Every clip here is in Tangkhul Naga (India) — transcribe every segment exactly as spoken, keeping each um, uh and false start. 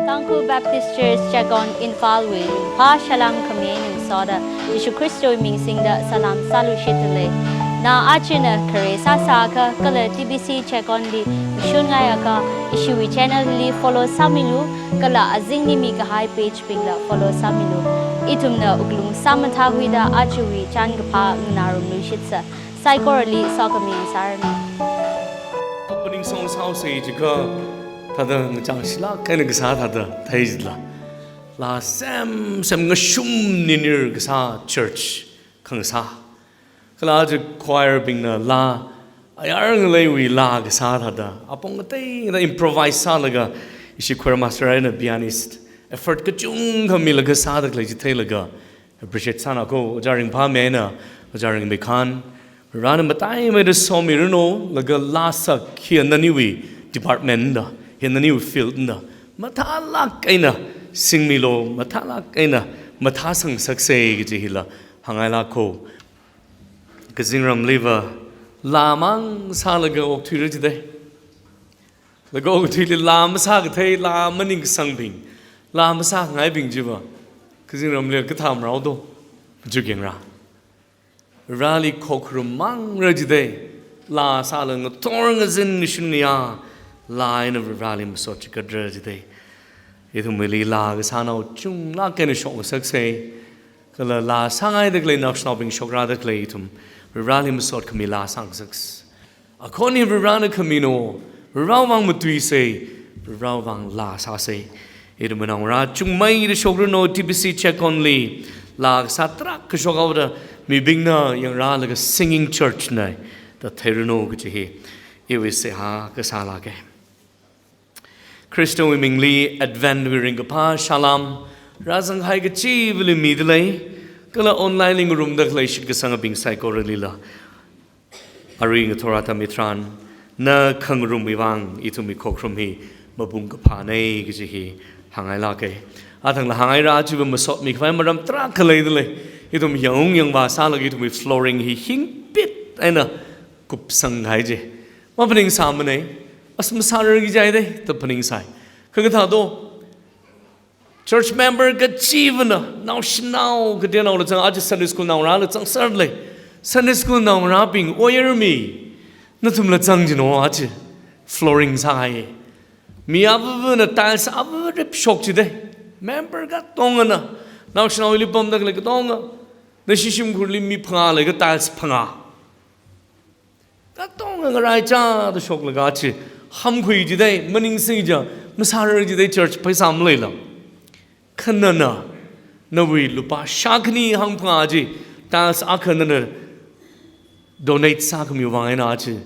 Tangkhul Baptist Church Checkon Imphal wui ringphā salam khami eina ngasoda Jishu Khristawui ming singda salam sāluishitdalei. Na ajana khare sāsāakha kala T B C Checkon li mashun ngaiakha ishiwui channel li follow sāmilu, kala azingli mikahai page bingla follow sāmilu. Ithumna wuklung sāmathākhuida ajawui chānkaphā nganārumluishitsa. Saikorali sokhami sāranu. Opening song sāhaosa jiakha, thāda ngachang shilāk eina kasā thāda thei jila. Laa semsem ngashum ninir kasā church khangasā. Kala aja choir bingna laa ayar ngaleiwui laa kasā thāda apong kateida improvise sālaga, ishi choir master eina pianist effort kachungkha milaga sāda khalei chi theilaga appreciate sānako. Ojā Ringphāmi eina Ojā Ringmeikhan, Varena mataimeida somiranu, laga laa sak hi naniwui department da, hi naniwui field da mathālāk eina singmilu, mathālāk eina mathāsang saksa kaji hila hāngngailāko. Kazingramliva laa mang sālaga okthuira jidei. Laga okathuili laa masākathei, laa maningsangbing, laa masāngaibing chiva kazingramli kathā marao do, ju kengra. Vareli khokharum mangra jidei, laa sālaga ngathor ngazin ngashun ngayā, laa eina Vareli masot chikatra jidei. Ithumli laa kasānao chunglāk eina shokngasaksa, kala laa sāngaida khalei naoshinaobing shokrada khalei ithum Vareli masot khami laa sāngasaksa. Akhon hi Varena khamino, Varewui vang matuisa, Varewui vang laa sāsa. Ithum naongarā chungmeida shokranu. T B C Checkon li laa kasā tarākha shokhaoda mibingna yangrālaga singing church na da theiranu kaji hi iwui seihā kasā lāka. Khristawui mingli Advent wui ringkaphā salam rāzanghai kachivali midalei, kala online li ngarumda khalei shitkasangbing saikoralila arui ngathor atam hitharan na khangarumwui vang ithumwui khokharum hi mapung kaphāna kaji hi hāngngailāka. Athangla hāngngaira, chiva masotmikhavai maram tarākha leidalei. Ithum yangung yangvā sālaga ithumwui flooring hi hingpit eina kupsanghai chi maphaningsāmana. As masārar kaji jidei da phaningsai. Kha kathā do, church member kachivana naoshinao kateonaola zang, aja Sunday school naongarāla zangserlei. Sunday school naongarābing oyarmi, nathumla zang jino aja. Flooring sāhai. Mi avāvana tiles avāva ripshok jidei. Member katongana, naoshinao hili pamda khalei katonga, nashi shimkhurli mi phangā leiakha tiles phangā katonga ngaraichāda shoklaga chi hamkhui jidei, maningsing ja, masārar jidei church pheisā maleila. Kha nana nawui lupā shākhani hangphangā chi, tiles akha nana donate sākhamiwui vang eina chi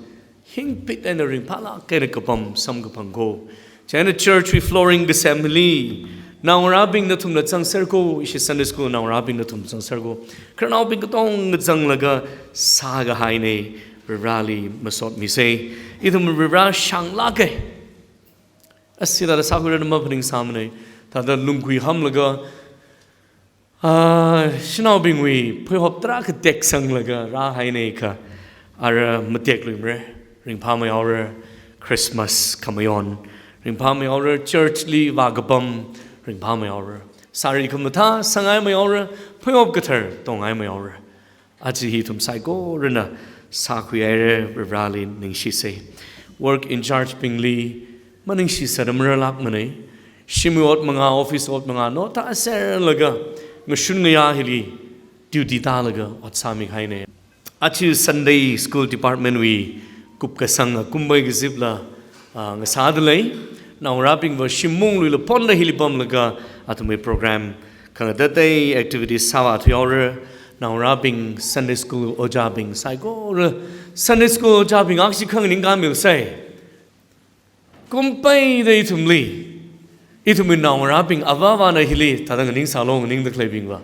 hingpit eina ringphālāk eina kapam samkaphangko. Chieina church wui flooring kasem hili naongarābing nathumla zangserko, ishi Sunday school naongarābing nathum zangserko. Khararnaobing katonga zanglaga sākahaina, Vareli masotmisa. Ithum Vare shānglāka. As hithāda sākhuira da maphaningsāmana. Thāda lungkhui hamlaga, ah, shanaobingwui pheihop tarākha teksanglaga rāhaina kha, ara matekluimara. Ringphāmeihaora, Christmas khamayon ringphāmeihaora, church li vākapam ringphāmeihaora, sari khamathā sāngaimehaora, pheihop kathar tongngaimeihaora. Aja hi ithum saikorana sākhuihaira, Vareli ningshisa. Work in charge bingli maningshi sāda mararlākmana. Shimwui ot mangā, office ot mangā, notā serlaga ngashun ngayā hili duty tālaga ot sāmikahaina. Aja Sunday School Department wui kupkasang akumwui kazipla, ah, ngasādalei. Naongarābingva shim mungluila phonda hili pamlaga athumwui program khangatatei activities sāvāthuihaora. Naongarābing, Sunday school ojābing saikora, Sunday school ojābing akhashi khanganing kāmilsa. Kumpeida ithumli, ithumwui naongarābing avāvana hili, thāda nganingsālu, nganingda khaleibingva,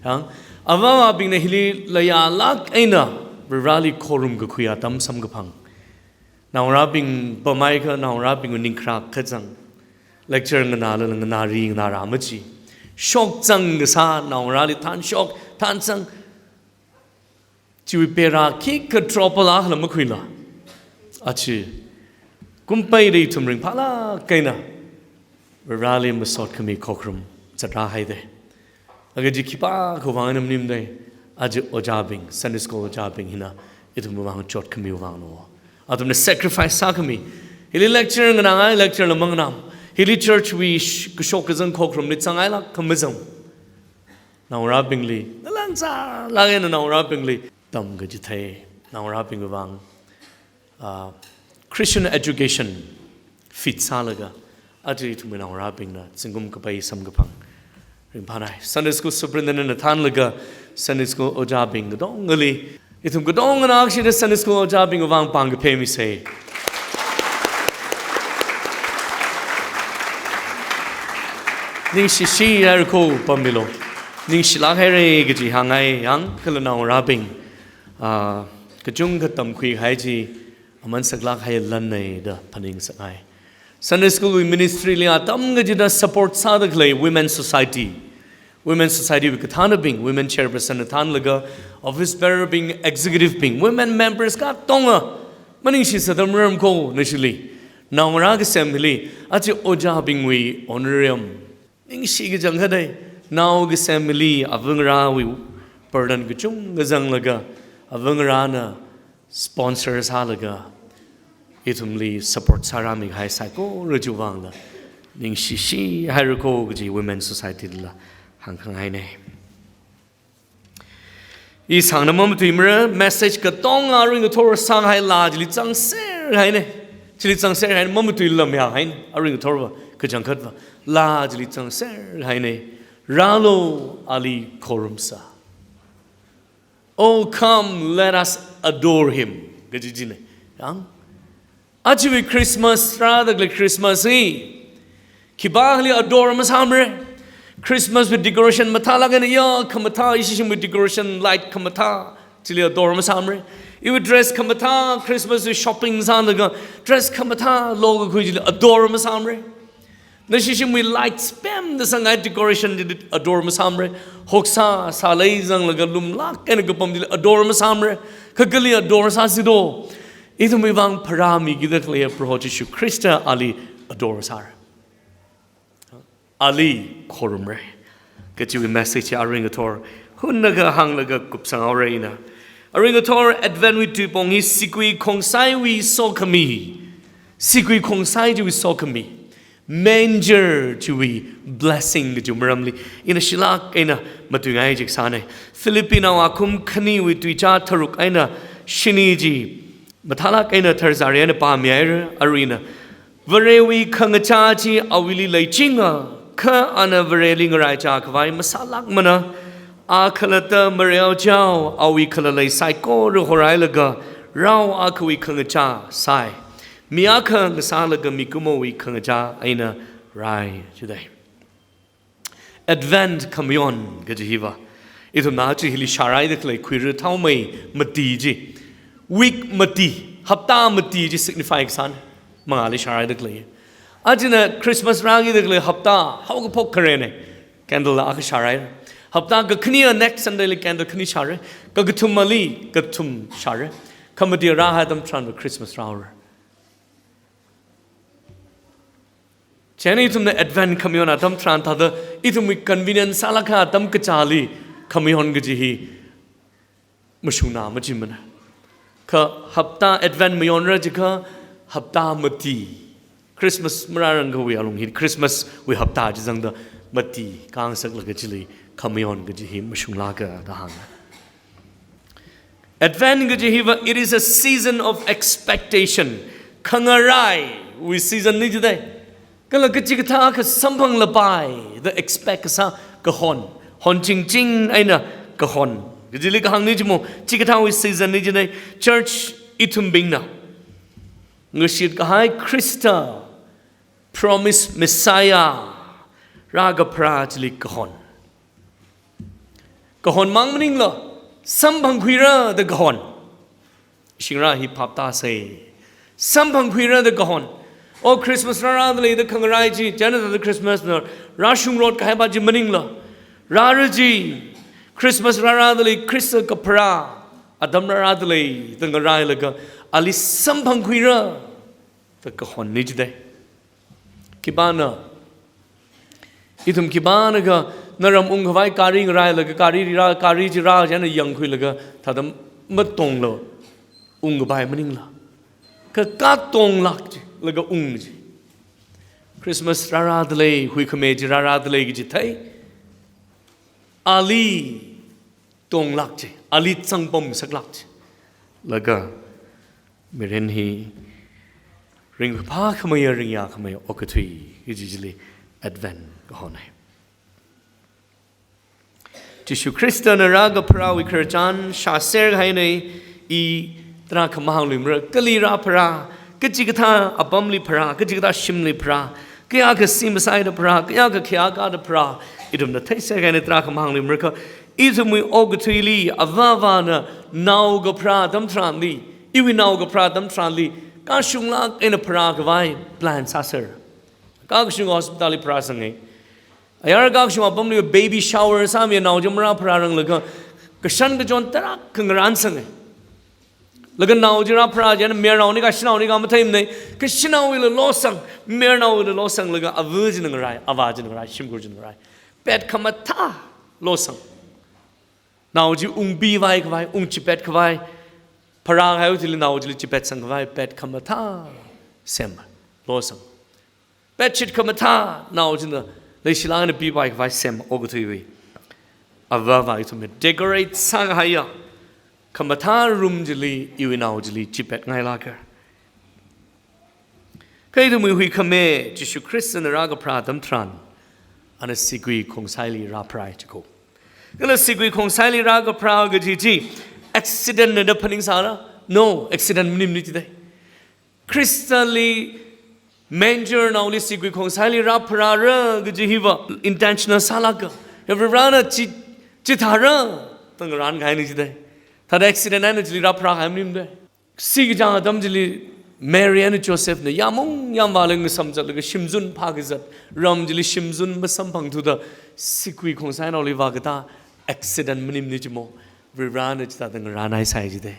yang, avāvabingna hili layālāk eina Vareli khorum kakhui atam samkaphang. Naongarābing pamhaiakha naongarābingwui ningkharā kazang. Lecture nganālala nganāri nganārā machi. Shokzang kasā naongarāli thanshok, thanzang. Chiwui pera khikha trouble akhala makhuila. Aja kumpeida ithum ringphālāk eina Vareli masot khami khokharum zatra haide. Aga chi khipākha vang eina maningmade, aja ojābing, Sunday school ojābing hina ithumwui vang chot khamiwui vangna. Athumna sacrifice sākhami. Hili lecture nganāngai, lecture la manganām. Hili church wui sh-, kashok kazang khokharumli zangngailāk khamazang. Naongarābingli, ngalāng sālāk eina naongarābingli tamkachithei, naongarābingwui vang, ah, Christian education feet sālaga, aja ithumwui naongarābingna zingkum kapai samkaphang ringphānai. Sunday school superintendent na thānlaga, Sunday school ojābing katongali, ithum katongana akshida Sunday school ojābingwui vang pāng kaphā misei. Ningshishi haira ko, pammilu. Ningshilāk haira kaji hāngngai, yāng kala naongarābing, ah, kachungkha tamkhuihai chi aman saklāk hai lanna da phaningsakngai. Sunday school wui ministry li atam kachida support sāda khalei Women Society. Women Society wui kathānabing, women chairperson na thānlaga, office bearer bing, executive bing, women members katonga, maningshi sāda maram ko nashili. Naongarā kasem hili, aja ojābingwui honorarium. Ningshi kachangkhat dei, nao kasem hili avangarāwui burden kachungkha zanglaga, avangarāna sponsor sālaga, ithumli support sārāmi kahai saikora chiwui vangla ningshishi haira ko kaji Women Society lila hāngkhangaina. I sangna mamatuimara, message katonga aruingathor sānghai laa chili zangser haina. Chili zangser haina, mamatuila mayāhaina, aruingathorva, kachangkhatva, laa chili zangser haina. Rālu ali khorumsa. Oh, come, let us adore him. Kaji china. Yāng. Ajawui Christmas, rāda khalei Christmas hi khipākhali adore masāmara. Christmas wui decoration mathālāk eina ya khamathā, ishi shimwui decoration light khamathā chili adore masāmara. Iwui dress khamathā, Christmas wui shopping sālaga dress khamathā lokakhui chili adore masāmara. Nashi shimwui lights pemda sāngai decoration chili adore masāmara. Hoksā, sālei zanglaga lumlāk eina kapam chili adore masāmara. Kha kali adore sāsi do? Ithumwui vang pharāmikida khalei Proho Jishu Khrista ali adore sāra. Ali khorumra. Kajiwui message hi aruingathor hunnakha hānglaga kupsanghaora ina. Aruingathor Advent wui tuipong hi sigui khongsaiwui sokhami. Sigui khongsai chiwui sokhami. Manger chiwui blessing kaji maramli ina shilāk eina matuingai jiksāna. Philippinao akhum khaniwui tuichā tharuk eina shini chi mathālāk eina tharzari eina pāmihaira, aruina. Varewui khangachā chi awuili leichinga, kha ana Vareli ngaraichā khavai masālākmana. A khalatta Maria Ojao, awui khalalei saikora horhailaga, rao akhawui khangachā sai. Mi akha ngasālaga mikumowui khangachā eina rai, jidai. Advent khamayon kaji hiva, ithumna aja hili shāraida khalei khuira thaomei mati chi, week mati, hapta mati chi signify kasāna, mangāli shāraida khalei. Ajana Christmas rākida khalei hapta haokaphok kharena, candle la akha shārai. Hapta kakhaniya next Sunday li candle khani shāra. Kakathumali kathum shāra. Khamati rāhai atam tharan Christmas rāhaora. Chieina ithumna Advent khamayon atam tharan thāda, ithumwui convenience sālāk kahai atam kachāli khamayon kaji hi mashungnā machimana. Kha hapta Advent mayonra jiakha hapta mati. Christmas marārangkhawui alung hi, Christmas wui hapta chi zangda mati khangasaklaga chili khamayon kaji hi mashunglāka da hānga. Advent kaji hiva, it is a season of expectation. Khangaraiwui season na jidai. Kala kachikathā akha samphanglapai da expect kasā kahon. Hon chingching eina kahon. Kajili kahāng na jimo, chikathāwui season na jidai. Church ithumbingna ngashit kahai Khrista, promised Messiah, rākapharā chili kahon. Kahon mang maningla, samphangkhuira da kahon. Shingra hi phaptāsei. Samphangkhuira da kahon. O Christmas rārāda lei da khangarai chi, chieina thāda Christmas na rāshungrot kahaipa chi maningla, rāra chi, Christmas rārāda lei, Khrista kapharā atam rārāda lei da ngarailaga, ali samphangkhuira da kahon na jidai. Khipāna Ithum khipānakha naram ungkhavai gari ngarailaga gari rira, gari chi rā chieina yangkhuilaga thāda matongla ungkapai maningla. Kha katonglāk chi, laga ung chi. Christmas rārādalei, huikhame chi rārādalei kaji thei. Ali tonglāk chi, ali zangpamsaklāk chi. Laga mirin hi ringphākhameiya, ringyākhameiya okathui kaji chili Advent kahona. Jishu Khristana rākapharāwui khararchan shāser kahaina, i tarākha mahāngluimara, kali rāpharā, kachikathā apamli pharā, kachikathā shimli pharā, kayākha si masāida pharā, kayākha khayākāda pharā, ithumna theiser kahaina, tarākha mahāngluimara kha, ithumwui okathuili avā-avāna nao kapharā atam tharanli, iwui nao kapharā atam tharanli, kashunglāk eina pharākhavai plan sāser. Kakashung hospital li pharāsanga. Ayar kakashung apamli baby shower sāmi, nao chi marāpharāranglaga, kashan kachon tarākha ngarānsanga. Laga nao chi rāpharā chieina mayarnaoli kha shanaoli kha matheimana, kha shanaowuila losang, mayarnaowuila losanglaga ava china ngarai, avā china ngarai, shimkhur china ngarai. Pet khamathā losang. Nao chi ungpivai khavai, ungchipetkhavai, pharākahaiwui thili nao chili chipetsangkhavai pet khamathā sem, losang. Bedsheet khamathā nao china leishilāk eina pivai khavai sem okathuiwui. Avā-avā ithumna decorate sākahaiya khamathā room chili iwui nao chili chipetngailāka. Kha ithumwui huikhame Jishu Khristana rākapharā atam tharan, ana sigui khongsaili rāpharāi chiko. Kala sigui khongsaili rākapharā kaji chi accident na da phaningsāra? No, accident maningmana jidalei. Khristali manger naoli sigui khongsaili rāpharāra kaji hiva intentional sālāka. Varivarana chi, chithāra da ngarānkahaina jidalei. Thāda accident eina chili rāpharākahai maningmana jidalei. Sikachang atam chili Mary eina Josephna yāmung yāmvālaga ngasam zatlaga shimzun phākazat, ram chili shimzun masamphangthuda sigui khongsai naoli vākatā accident maningmana jimo. Varivarana chithāda ngarānhaisai jidalei.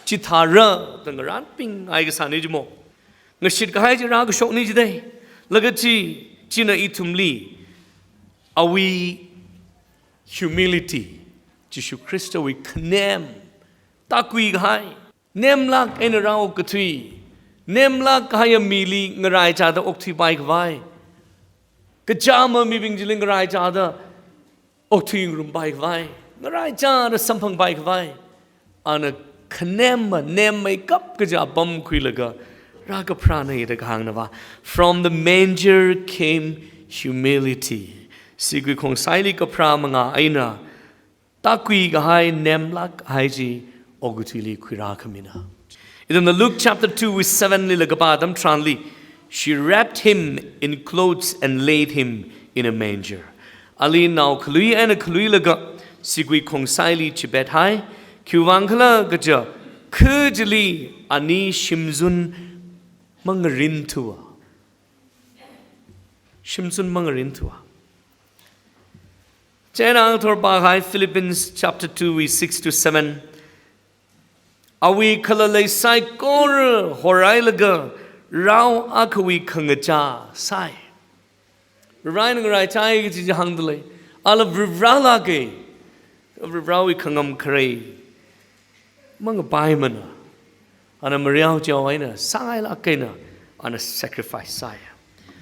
Chithāra da ngarānpingngai kasāna jimo. Ngashitkahai chi rākashokna jidalei. Laga chi, china ithumli awui humility, Jishu Khristawui khanem, tākuikahai, nemlāk eina rāokathui, nemlāk kahaiya mili ngaraichāda okthuipai khavai, kachāma mibing chili ngaraichāda okthuingarumpai khavai, ngaraichāda samphangpai khavai, ana khanemma, nemmeikap kaja apam khuilaga rākapharāna da kahāngna va. From the manger came humility. Sigui khongsaili kapharā manga eina tākuikahai, nemlākkahai chi okathuili khuirākhamina. Ithumna Luke chapter two verse seven lila kapā atam tharanli, she wrapped him in clothes and laid him in a manger. Ali nao khalui eina khaluilaga sigui khongsaili chipethai, khiwuivang khala kaja, kha chili ani shimzun mangarinthuwa. Shimzun mangarinthuwa. Chieina ngathor pākahai Philippians chapter two verse six to seven. Awui khalalei saikora horhailaga rao akhawui khangachā sāi. Varivarana ngaraichai kaji chi hāngdalei. Ala Varivaralāka. Varivarawui khangam kharei mangapaimana. Ana mariao chao eina, sāngailāk eina, ana sacrifice sāi.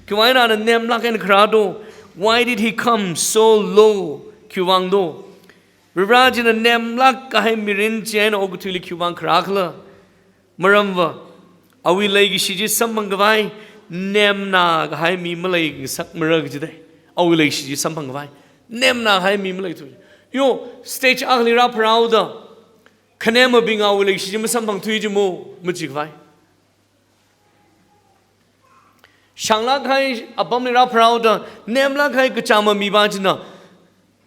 Khiwuivang eina ana nemlāk eina kharā do? Why did he come so low? Khiwuivang do? Varivara china nemlākkahai mirin chi eina okathuili khiwuivang kharā khala? Maramva, awui leikashi chi samphangkhavai nemnākahai mi maleisakmara kajidalei. Awui leikashi chi samphangkhavai nemnākahai mi maleithu. Yo, stage akhali rāpharāhaoda khanemmabing awui leikashi chi masamphangthui jimo, machikhavai. Shānglākkahai apamli rāpharāhaoda nemlākkahai kachāma mipā china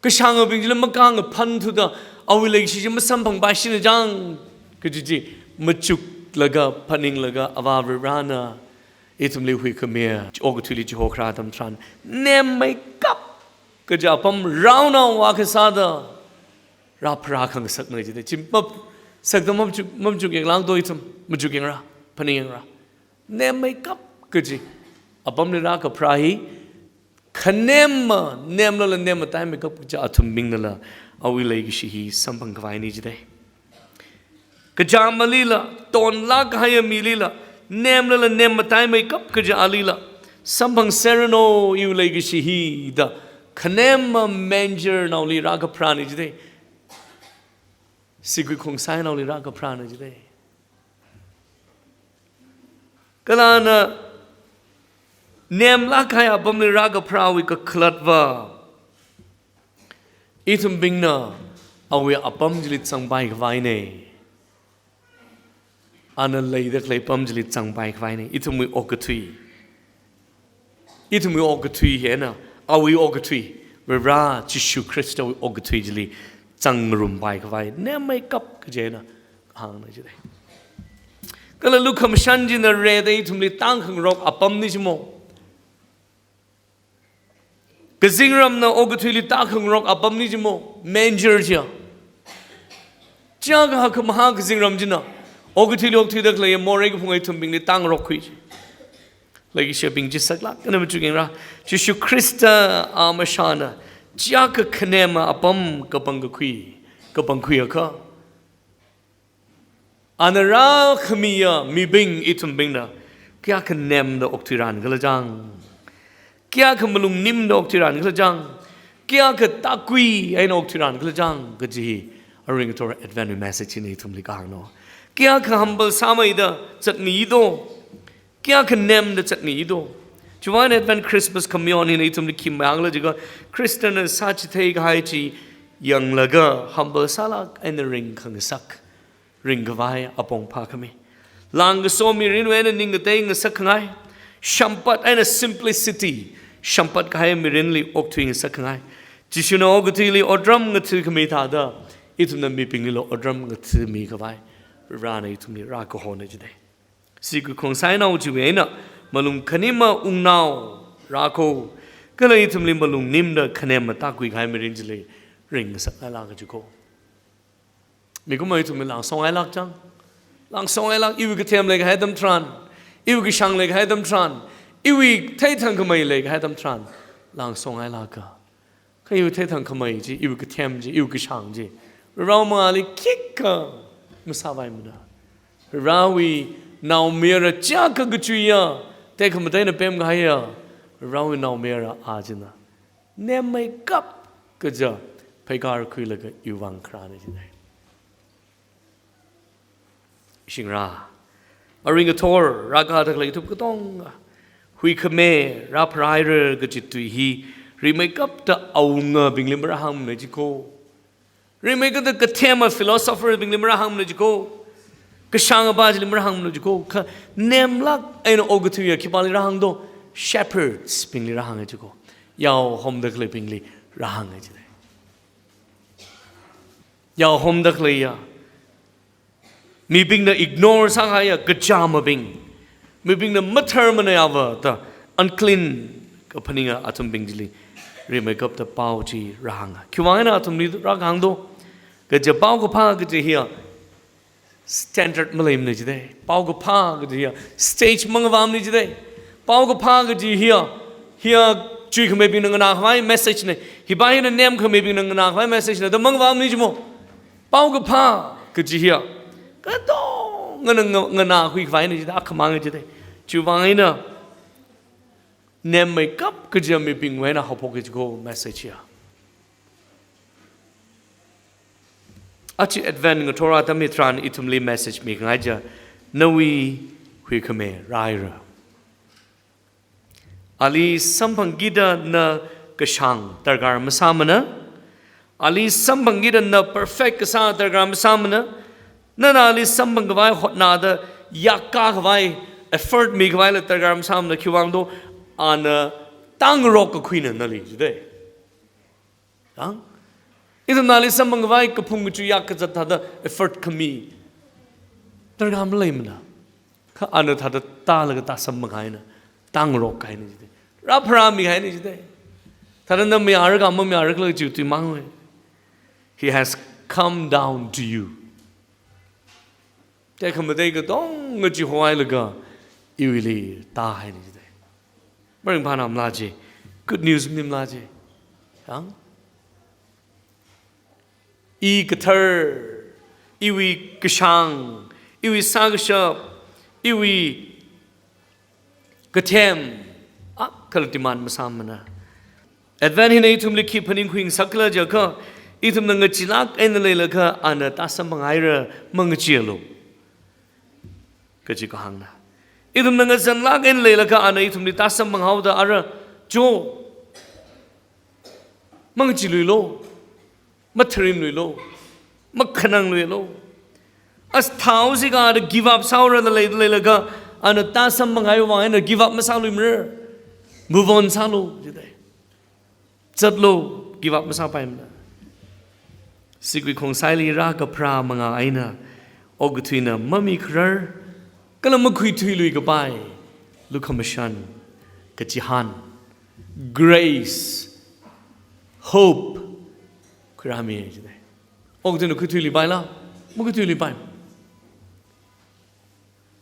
kashāngabing chila makāngaphanthuda awui leikashi chi masamphangpaishina chang kaji chi machuklaga, phaninglaga, Avā Varivarana ithumli huikhamiya okathuili chihokharā atam tharan nemmeikap kaja apam rāhaonao akha sāda rāpharā khangasakna jidalei. Chi map, sakda machuk, machukyanglāk do ithum, machukyangra, phaningyangra. Nemmeikap kaji apamli rākapharā hi Khanemma, nemlala nemmataimei kap kaja athumbingnala awui leikashi hi samphang khavaina jidei. Kachāmalila, tonlāk kahaiya milila, nemlala nemmataimei kap kaja alila samphangserranu iwui leikashi hi da khanemma manger naoli rākapharāna jidei. Sigui khongsainaoli rākapharāna jidei. Kala ana nemlāk kahai apamli rākapharāwui kakhalatva, ithumbingna awui apam chili zangpai khavaina. Ana leida khalei apam chili zangpai khavaina. Ithumwui okathui. Ithumwui okathui hi eina, awui okathui, Vare Jishu Khristawui okathui chili zangngarumpai khavai, nemmei kap kaja eina hāngna jidei. Kala lukhamashan china rida ithumli tāngkhangarok apamna jimo. Kazingramna okathuili tākhangarok apamna jimo, manger chiya. Chiakha hakkhamahā kazingram china okathuili okthuida khalei morei kaphunga ithumbingli tāngarokkhui chi. Leikashibing chi saklāk eina machukyangra. Jishu Khrista amashana chiakha khanemma apam kapangkakhui, kapangkhuiakha, ana rākhamiya mibing ithumbingna kayākha nemda okthuirān khala chang, kayākha malung nimda okthuirān khala chang, kayākha tākui eina okthuirān khala chang kaji hi aruingathor Advent message hina ithumli kahāngna. Kayākha humble sāmeida zatmi do, kayākha nemda zatmi do. Chiwuivang Advent Christmas khamayon hina ithumli khi hāngkhala jiakha, Khristana sāchithei kahai chi yanglaga humble sālāk eina ringkhangasak, ringkhavai apong phākhami. Langkaso mirinwui eina ning katei ngasak khangai, shampat eina simplicity, shampat kahai mirinli okthui ngasak khangai. Jishuna okathuili otram ngathakhami thāda, ithumna mibinglila otram ngathami khavai Varena ithumli rākahona jidei. Sigui khongsainao chiwui eina malung khanima wungnao rākho, kala ithumli malung nimda khanemma tākhui kahai mirin chili ringngasakngailāka jiko. Mikumo ithumli langsongailāk chang. Langsongailāk, iwui kathem leikahai atam tharan, iwui kashāng leikahai atam tharan, iwui theithangkhamei leikahai atam tharan, langsongailāka. Kha iwui theithangkhamei chi, iwui kathem chi, iwui kashāng chi, Varewui mangāli khikha masāpaimana. Varewui naomayara chiakha kachuiya, tekhamatei eina pemkahaiya Varewui naomayara a china nemmeikap kaja pheikar khuilaga iwui vang kharāna jidei. Shingra. Aruingathor rākada khalei ithum katonga huikhame rāpharāhaira kaji tui hi rimeikapta awungabingli marāhāngmana jiko. Rimeikapta kathema philosopher bingli marāhāngmana jiko. Kashāngapa chili marāhāngmana jiko. Kha nemlāk eina okathuiya khipāli rāhāng do? Shepherds bingli rāhānga jiko. Yao homda khaleibingli rāhānga jidei. Yao homda khaleiya, mibingna ignore sākahaiya kachāmabing, mibingna matharmana yāva da unclean kaphaninga athumbing chili rimeikapta pao chi rāhānga. Khiwuivang eina athumli rākahāng do? Kaja paokaphā kaji hiya standard maleimana jidei. Paokaphā kaji hiya stage mangavāmana jidei. Paokaphā kaji hiya, hiya chuikhameibingna nganākhavai message na, hipa hina nemkhameibingna nganākhavai message na da mangavāmana jimo. Paokaphā kaji hiya katongana nga-, nganākhuikhavaina jidei, akhamanga jidei. Chiwuivang eina nemmeikap kajiya mibingwui eina haophokki jiko message hiya. Aja Advent ngathor atam hitharan ithumli message mikhangai chiya, nawui huikhame rāhaira. Ali samphangkida na kashāng darkar masāmana. Ali samphangkida na perfect kasā darkar masāmana. Nana ali samphangkhavai hotnada yakkakhavai, effort mikhavaila darkar masāmana. Khiwuivang do? Ana tāngarok kakhuina nali jidei. Yang? Ithumna ali samphangkhavai kaphung kachui yakkazat thāda effort khami darkar maleimana. Kha ana thāda tālaga tāsamphangkahaina, tāngarokkahaina jidei. Rāpharāmikahaina jidei. Thāda na mayārakha, mamayārakhala kaji tui mangwui. He has come down to you. Tekhamatei katonga chi hohailaga iwuili tāhaina jidei. Maringphānamla chi. Good news maningla chi. Yang? I kathar, iwui kashāng, iwui sākashap, iwui kathem, a, kala demand masāmana. Advent hina ithumli khi phaningkhui ngasakkhala jiakha, ithumna ngachilāk eina leilakha ana tāsamphanghaira, mangacheealu kaji kahāngna. Ithumna ngazanlāk eina leilakha ana ithumli tāsamphanghaoda ara jo, mangacheeluilu, matharimluilu, makhanangluilu. As thao sika da give up sāhaora da lei, leilakha ana tāsamphanghai vang eina give up masāluimara. Move on sālu jidai. Zatlu, give up masāpaimana. Sigui khongsaili rākapharā mangā eina okathuina mamikharar, kala makhuithuilui kapai lukhamashan, kachihān, grace, hope khuirāmi jidai. Okathuina khuithuiluipaila, makhuithuiluipai.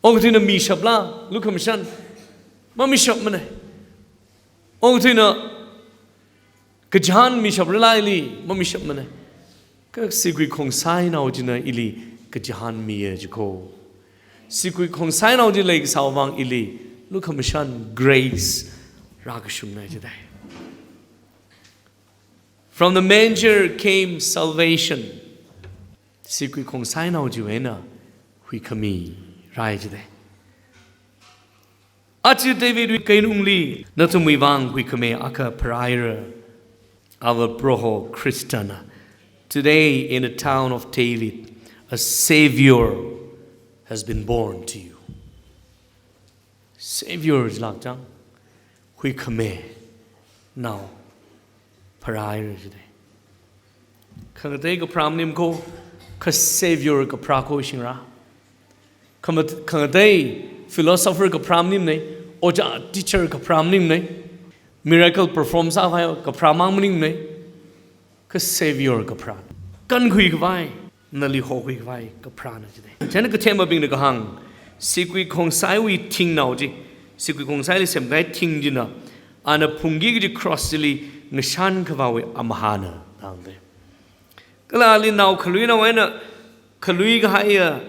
Okathuina mishapla lukhamashan, mamishapmana. Okathuina kachihān mishaprala ili, mamishapmana. Kha sigui khongsainao china ili kachihān miya jiko. Sigui khongsainao chi leikasā vang ili lukhamashan, grace rākashungna jidai. From the manger came salvation. Sigui khongsainao chiwui eina huikhami rāi jidai. Aja Davidwui keinungli nathumwui vang huikhami akha pharāhaira, ava Proho Khristana. Today in the town of David, a Savior has been born to you. Savior jilāk chang, huikhaminao pharāhaira jidai. Khangatei kapharā maning ko, kha Savior kapharā ko shingra. Khamat-, khangatei philosopher kapharā maningmana, ojā teacher kapharā maningmana, miracle perform sākhavai kapharā mang maningmana, kha Savior kapharā. Kankhuikhavai, nali hokhuikhavai kapharāna jidai. Chieina kathembingna kahāng, sigui khongsaiwui thingnao chi, sigui khongsaili semkahai thing china, ana phungki kaji cross chili ngashankhavāwui amahāna da hāngdai. Kala ali nao khaluinao eina khaluikahaiya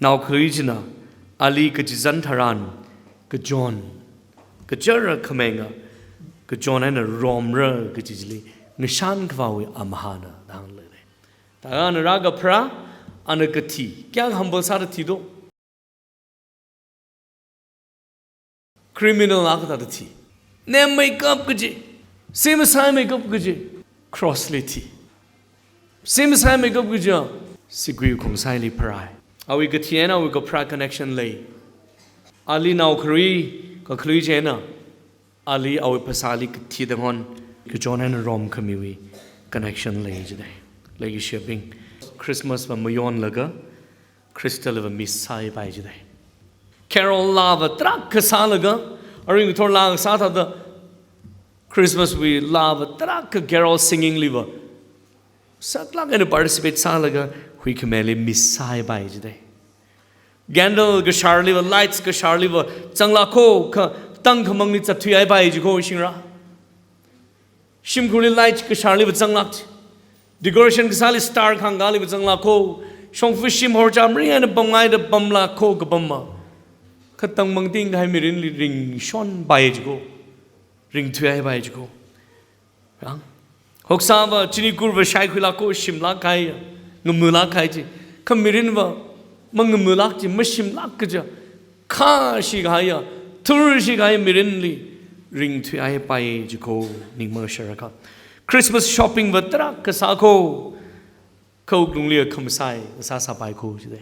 nao khalui china, ali kachizan tharan, kachon, kachara khamenga, kachon eina romra kaji chili ngashankhavāwui amahāna da hāngdalei. Thāda ana rākapharā, ana kathi, kayākha humble sāda thido. Criminal akha thāda thi. Nemmeikap kaji, sem masāimeikap kaji, cross li thi. Sem masāimeikap kaji, sigui khongsaili pharāi. Awui kathi eina awui kapharā connection lei. Ali nao kharui, kakharui chieina, ali awui phasāli kathi tangkhon, kachon eina romkhamiwui connection lei jidai. Leikashibing, Christmas va mayonlaga, Khristali va miss sāpai jidai. Carol laa va tarākha sālaga, arui ngathor laa kasā thāda, Christmas wui laa va tarākha carol singing li va saklāk eina participate sālaga, huikhamili miss sāpai jidai. Candle kasharli va, lights kasharli va zanglāk ko, kha tangkhamangli zatthuihaipai jiko shingra. Shimkhurli light kasharli va zanglāk chi. Decoration kasāli star khangkāli va zanglāk ko. Shongfa shim horcham ring eina pamngaida pamlāk ko kapam ma. Kha tangmang tingkahai mirinli ringshonpai jiko. Ringthuihaipai jiko. Yang? Hoksā va chinikur va shaikhuilāk ko, shimlāk kahai, ngamulāk kahai chi. Kha mirin va mangamulāk chi, mashimlāk kaja. Khāshi kahaiya, thurshi kahai mirinli ringthuihaipai jiko, ning mangasharakha. Christmas shopping va tarākha sā ko, kha wuklungli khamasai sāsāpai ko jidai.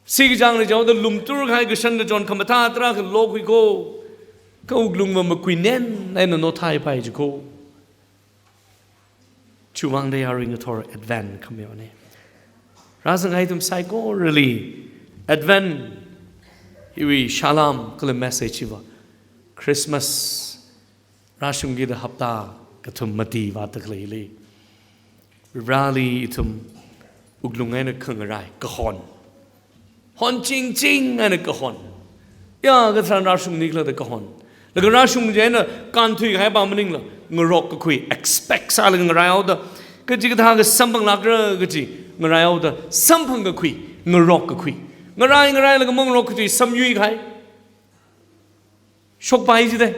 Sikachāngli chaoda lumtur kahai kashan kachon khamathā tarākha lokhui ko, kha wuklung va makuinen eina nothaipai jiko. Chiwuivang da arui ngathor Advent khamayona. Rāzanghai ithum saikorali Advent hiwui salam kala message hiva Christmas rāshungkida hapta kathum mati vāta khaleili, Vareli ithum wuklung eina khangarai kahon. Hon chingching eina kahon. Ya, katharan rāshungnikhala da kahon. Laga rāshung chieina kānthuikahai pa maningla, ngarok kakhui, expect sālaga ngaraihaoda, kachikathā kha samphanglākra kaji ngaraihaoda, samphang kakhui, ngarok kakhui. Ngarai ngarailaga mangarok kakhui, samyuikahai. Shokpai jida.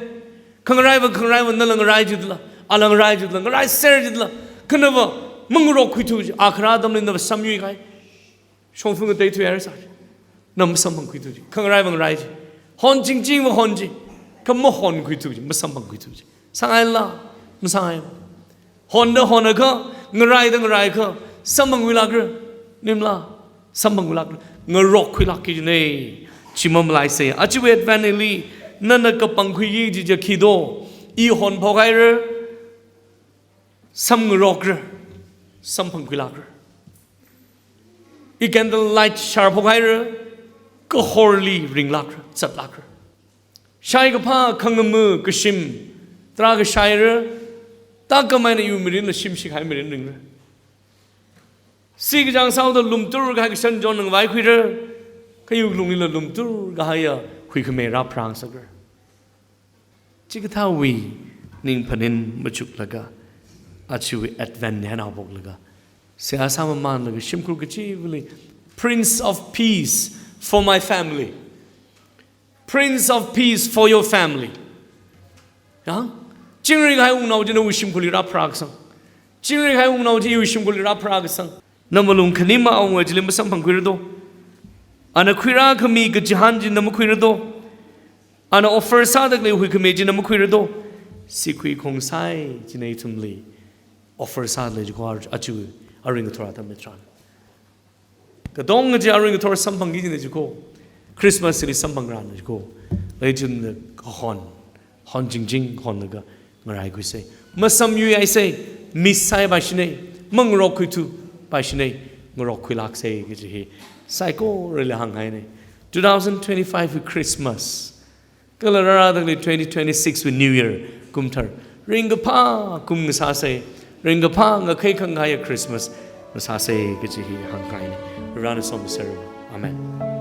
Khangaraiva, khangaraiva, nala ngarai jidala, ala ngarai jidala, ngaraiser jidala, khanava mangarok khuithu ji, a kharā atamli nava samyuikahai. Shongfa ngateithuihaira sā ji. Na masamphangkhuithu ji. Khangaraiva ngarai ji. Hon chingchingva hon ji. Kha mahonkhuithu ji, masamphangkhuithu ji. Sāngaila, masāngai. Honda honakha, ngaraida ngaraikha, samphangkhuilākra, nimla, samphangkhuilākra, ngarokkhuilākki jina. Chi mamalaisa. Ajawui Advent hili, nana kapangkhuiki kaji chi khi do, i honphokhaira, samngarokra, samphangkhuilākra. I candle light sharphokhaira, kahorli ringlākra, zatlākra. Shaikaphā, khangama, kashim, tarākha shaira, tākam eina iwui mirinla shimshikahai mirin ringra. Sikachāng sāhaoda lumtur kahai kashan John ngavaikhuira, kha iwui lunglila lumtur kahaiya huikhame rāpharāngasakra. Chikathāwui ningphanin machuklaga, ajawui Advent hi haophoklaga, seihā sāmamānlaga shimkhur kachivali, Prince of Peace for my family. Prince of Peace for your family. Ya? Chingri kahai wungnao chi nawui shimkhurli rāpharākasang. Chingri kahai wungnao chi iwui shimkhurli rāpharākasang. Na malung khanima awunga chili masamphangkhuira do. Ana khuirākhami kachihān chi na makhuira do. Ana offer sāda khalei huikhame chi na makhuira do. Sikhui khongsai china ithumli offer sāda lei jiko, aja aring ngathor atam tharan. Katonga chi aring ngathor samphangki jina jiko. Christmas li samphangrana jiko. Leichun kahon, hon chingching honlaga ngaraikhuisa. Masamyuihaisa, miss sāpai shina, mangarokkhuithupai shina, ngarokkhuilāksa kaji hi saikorali hānghaina. Two thousand twenty-five Christmas, kala rārāda khalei twenty twenty-six wui New Year kumthar, ringkaphā kum ngasāsa, ringkaphā ngakhai khangaiya Christmas ngasāsa kaji hi hāngkahaina. Varena somi sera. Amen.